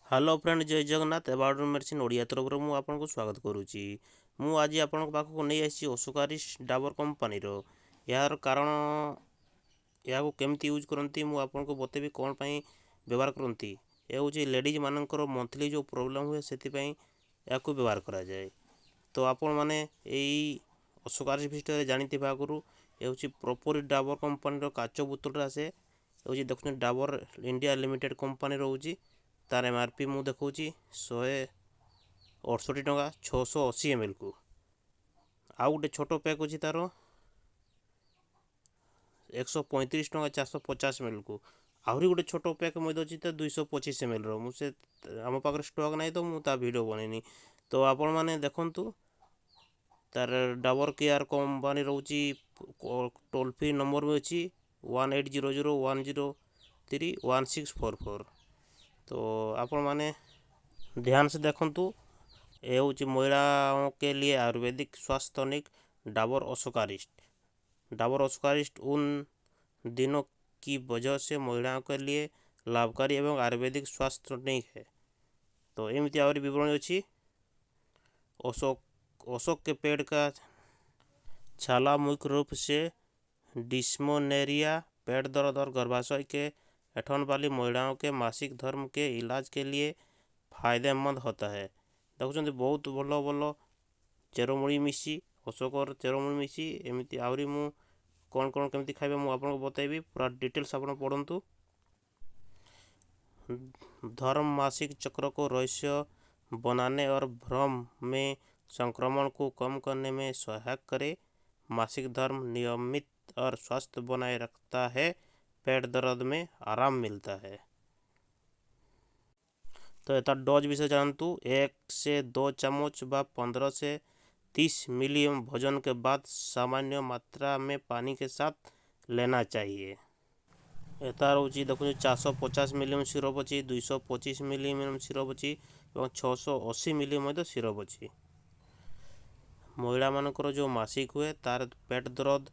Hello friend, ଜୟ Jagannath. About medicine Odia ତରଫରୁ ମୁଁ ଆପଣଙ୍କୁ ସ୍ୱାଗତ କରୁଛି। ମୁଁ ଆଜି ଆପଣଙ୍କ ପାଖକୁ ନେଇ ଆସିଛି ଅଶୋକାରିଷ୍ଟ ଡାବର କମ୍ପାନୀର। ଏହାର କାରଣ, ଏହାକୁ କେମିତି ୟୁଜ୍ କରନ୍ତି, ମୁଁ ଆପଣଙ୍କୁ ବତେଇବି। କ'ଣ ପାଇଁ ବ୍ୟବହାର କରନ୍ତି? ଏ ହେଉଛି ଲେଡ଼ିଜ୍ ମାନଙ୍କର ମନ୍ଥଲି ଯେଉଁ ପ୍ରୋବ୍ଲେମ୍ ହୁଏ, ସେଥିପାଇଁ ଏହାକୁ ବ୍ୟବହାର କରାଯାଏ। ତ ଆପଣମାନେ ଏଇ ଅଶୋକାରିଷ୍ଟ ବିଷୟରେ ଜାଣିଥିବେ ଆଗରୁ। ଏ ହେଉଛି ପ୍ରପର ଡାବର କମ୍ପାନୀର କାଚ ବୋତଲରେ ଆସେ। ହେଉଛି ଦେଖୁଛନ୍ତି, ଡାବର ଇଣ୍ଡିଆ ଲିମିଟେଡ଼ କମ୍ପାନୀ ରହୁଛି। ତାର ଏମ୍ଆର୍ପି ମୁଁ ଦେଖାଉଛି 168 ଟଙ୍କା 680 ଏମ୍ଏଲ୍କୁ। ଆଉ ଗୋଟେ ଛୋଟ ପ୍ୟାକ୍ ଅଛି, ତାର 135 ଟଙ୍କା 450 ଏମ୍ଏଲ୍କୁ। ଆହୁରି ଗୋଟେ ଛୋଟ ପ୍ୟାକ୍ ମଧ୍ୟ ଅଛି, ତ 225 ଏମ୍ଏଲ୍ର। ମୁଁ ସେ ଆମ ପାଖରେ ଷ୍ଟକ୍ ନାହିଁ, ତ ମୁଁ ତା ଭିଡ଼ିଓ ବନେଇନି। ତ ଆପଣମାନେ ଦେଖନ୍ତୁ, ତାର ଡାବର କେୟାର କମ୍ପାନୀ ରହୁଛି। ଟୋଲ୍ ଫ୍ରି ନମ୍ବର ବି ଅଛି, 18001031644। ତ ଆପଣମାନେ ध्यान से ଦେଖନ୍ତୁ। ଏ ହେଉଛି महिलाओं के लिए आयुर्वेदिक स्वास्थ्य टॉनिक डाबर अशोकारिष्ट। डाबर अशोकारिष्ट उन दिनों की वजह से महिलाओं के लिए लाभकारी एवं आयुर्वेदिक स्वास्थ्य टॉनिक है। ତ ଏମିତି ଆହୁରି ବିବରଣୀ ଅଛି। अशोक अशोक के पेड़ का छाला मुख्य रूप से डिस्मेनोरिया, पेट दर्द और गर्भाशय के ऐंठन वाली महिलाओं के मासिक धर्म के इलाज के लिए फायदेमंद होता है। ଦେଖୁଛନ୍ତି, ବହୁତ ଭଲ ଭଲ ଚେରମୂଳି ମିଶି, ଅଶୋକର ଚେରମୂଳି ମିଶି। ଏମିତି ଆହୁରି ମୁଁ କ'ଣ କ'ଣ କେମିତି ଖାଇବେ, ମୁଁ ଆପଣଙ୍କୁ ବତେଇବି। ପୁରା ଡିଟେଲ୍ସ ଆପଣ ପଢ଼ନ୍ତୁ। धर्म मासिक चक्र को रहस्य बनाने और भ्रम में संक्रमण को कम करने में सहायक करे। मासिक धर्म नियमित और स्वस्थ बनाए रखता है। पेट दर्द में आराम मिलता है। ତ ତା ଡୋଜ୍ ବିଷୟ ଜାଣନ୍ତୁ। 1 से 2 चम्मच व 15 से 30 मिली भोजन के बाद सामान्य मात्रा में पानी के साथ लेना चाहिए। ଏଟା ରହୁଛି ଦେଖୁଛନ୍ତି, 450 ମିଲି ସିରପ୍ ଅଛି, 225 ମିଲି ସିରପ୍ ଅଛି ଏବଂ 680 ମିଲି ମଧ୍ୟ ସିରପ୍ ଅଛି। ମହିଳାମାନଙ୍କର ଯେଉଁ ମାସିକ ହୁଏ, ତାର ପେଟ ଦରଦ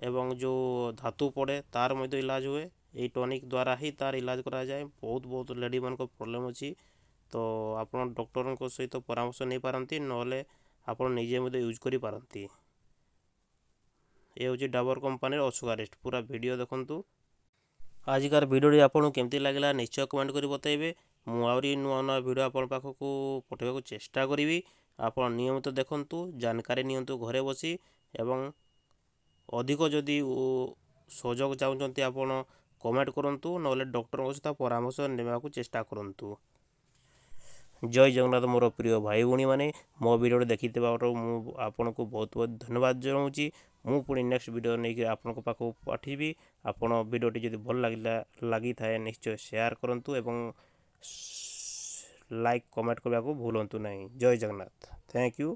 ଏବଂ ଯେଉଁ ଧାତୁ ପଡ଼େ, ତାର ମଧ୍ୟ ଇଲାଜ ହୁଏ। ଏଇ ଟନିକ୍ ଦ୍ୱାରା ହିଁ ତାର ଇଲାଜ କରାଯାଏ। ବହୁତ ବହୁତ ଲେଡ଼ିମାନଙ୍କ ପ୍ରୋବ୍ଲେମ୍ ଅଛି, ତ ଆପଣ ଡକ୍ଟରଙ୍କ ସହିତ ପରାମର୍ଶ ନେଇପାରନ୍ତି, ନହେଲେ ଆପଣ ନିଜେ ମଧ୍ୟ ୟୁଜ୍ କରିପାରନ୍ତି। ଏ ହେଉଛି ଡାବର କମ୍ପାନୀର ଅଶୋକାରିଷ୍ଟ। ପୁରା ଭିଡ଼ିଓ ଦେଖନ୍ତୁ। ଆଜିକାର ଭିଡ଼ିଓଟି ଆପଣଙ୍କୁ କେମିତି ଲାଗିଲା, ନିଶ୍ଚୟ କମେଣ୍ଟ କରି ବତାଇବେ। ମୁଁ ଆହୁରି ନୂଆ ନୂଆ ଭିଡ଼ିଓ ଆପଣଙ୍କ ପାଖକୁ ପଠାଇବାକୁ ଚେଷ୍ଟା କରିବି। ଆପଣ ନିୟମିତ ଦେଖନ୍ତୁ, ଜାନକାରୀ ନିଅନ୍ତୁ ଘରେ ବସି ଏବଂ ଅଧିକ ଯଦି ସହଯୋଗ ଚାହୁଁଛନ୍ତି, ଆପଣ କମେଣ୍ଟ କରନ୍ତୁ, ନହେଲେ ଡକ୍ଟରଙ୍କ ସହିତ ପରାମର୍ଶ ନେବାକୁ ଚେଷ୍ଟା କରନ୍ତୁ। ଜୟ ଜଗନ୍ନାଥ। ମୋର ପ୍ରିୟ ଭାଇ ଭଉଣୀମାନେ, ମୋ ଭିଡ଼ିଓଟି ଦେଖିଥିବାରୁ ମୁଁ ଆପଣଙ୍କୁ ବହୁତ ବହୁତ ଧନ୍ୟବାଦ ଜଣାଉଛି। ମୁଁ ପୁଣି ନେକ୍ସଟ ଭିଡ଼ିଓ ନେଇକି ଆପଣଙ୍କ ପାଖକୁ ପଠେଇବି। ଆପଣ ଭିଡ଼ିଓଟି ଯଦି ଭଲ ଲାଗିଥାଏ, ନିଶ୍ଚୟ ସେୟାର କରନ୍ତୁ ଏବଂ ଲାଇକ୍, କମେଣ୍ଟ କରିବାକୁ ଭୁଲନ୍ତୁ ନାହିଁ। ଜୟ ଜଗନ୍ନାଥ। Thank you.